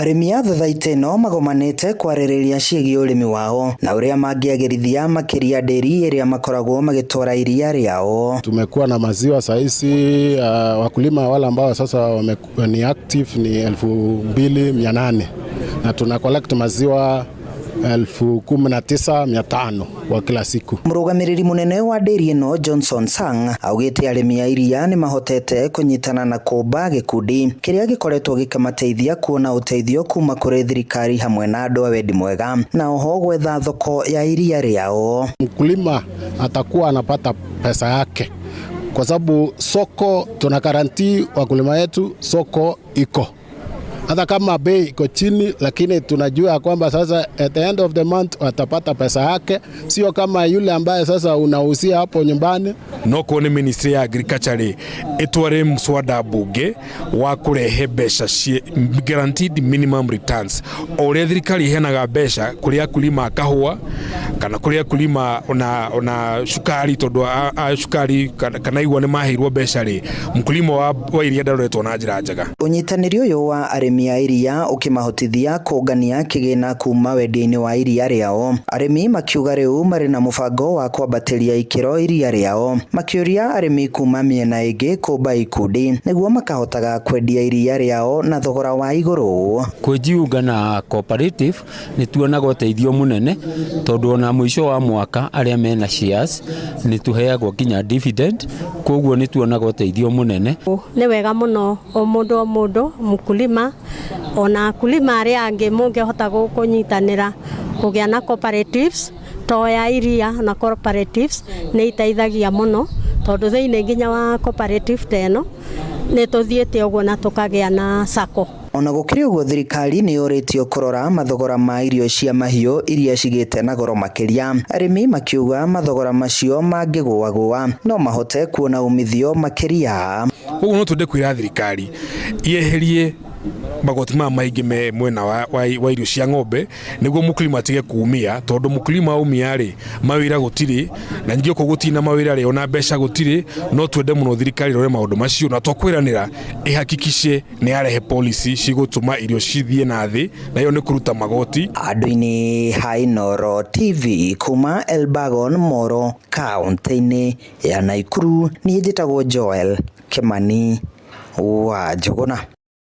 Arĩmi a thathaitĩ ĩno magomanĩte kwarĩrĩria ciĩgiĩ ũrĩmi wao na ũrĩa mangĩagĩrithia makĩria ndĩri ĩrĩa makoragwo magĩtwara iria rĩao. Tumekuwa na maziwa sahizi, wakulima wale ambao sasa ni active ni 2800 na tuna collect maziwa 19,500 kwa kila siku. Mũrũgamĩrĩri mũnene wa ndĩri ĩno Johnson Sang augĩte arĩmi a iria nĩ mahotete kũnyitana na kũmba gĩkundi kĩrĩa gĩkoretwo gĩkĩmateithia kuona ũteithio kuma kũrĩ thirikari hamwe na andũ a wendi mwega na oho gwetha thoko ya iria rĩao. Mkulima atakuwa anapata pesa yake kwa sababu soko tuna guarantee wakulima wetu, soko iko hata kama bei iko chini, lakini tunajua kwamba sasa at the end of the month watapata pesa yake, sio kama yule ambaye sasa unauzia hapo nyumbani. No kuone ministry ya agriculture rĩ ĩtware mswada bunge wa kũrehe mbeca guaranteed minimum returns, o ũrĩa thirikari iheanaga mbeca kũrĩ akulima a kahũa kana kũrĩ akulima ona cukari, tondũ a cukari kana igwa nĩ maheirwo mbeca rĩ, mkulima wa iria ndaroretwo na njĩra njega. Ũnyitanĩri ũyũ wa arĩmi a iria ũkĩmahotithia kũngania kĩgĩna kuma wendia-inĩ wa iria rĩao. Arĩmi makiuga rĩu marĩ na mũbango wa kwambatĩria ikĩro iria rĩao, makĩũria arĩmi kuma mĩena ĩngĩ kũmba ikundi nĩguo makahotaga kwendia iria rĩao na thogora wa igũrũ. Kwĩjiunga na cooperative nĩ tuonaga ũteithio mũnene, tondũ ona mũico wa mwaka arĩa mena shares nĩ tũheagwo nginya dividend, koguo nĩ tuonaga ũteithio mũnene. Nĩ wega mũno o mũndũ o mũndũ mkulima ona akulima arĩa angĩ mũngĩhota kũnyitanĩra kũgĩa na cooperatives to ya iria, na cooperatives nĩ iteithagia mũno, tondũ thĩinĩ nginya wa cooperative ta ĩno nĩ tũthiĩte ũguo na tũkagĩa na sacco. Ona gũkĩrĩ ũguo, thirikari nĩ yũrĩtio kũrora mathogora ma irio cia mahiũ iria cigĩte na goro makĩria. Arĩmi makiuga mathogora macio mangĩgũagũa no mahote kuona umithio makĩria. Koguo no twende kwĩra thirikari yeherie magoti maya maingĩ me mwena wa irio cia ng'ombe nĩguo mũkulima atige kumia, tondũ mũkulima aumia rĩ, mawĩra gũtirĩ, na ningĩ okorwo gũtirĩ na mawĩra rĩ, ona mbeca gũtirĩ. No twende mũno thirikari ĩrore maũndũ macio na twakwĩranĩra ĩhakikishe nĩ yarehe policy cigũtũma irio cithiĩ na thĩ, na ĩyo nĩ kũruta magoti. Andũ-inĩ ha Inooro TV kuma Elbagon, Moro, kaũntĩ-inĩ ya Nakuru, niĩ njĩtagwo Joel Kimani wa Njũgũna.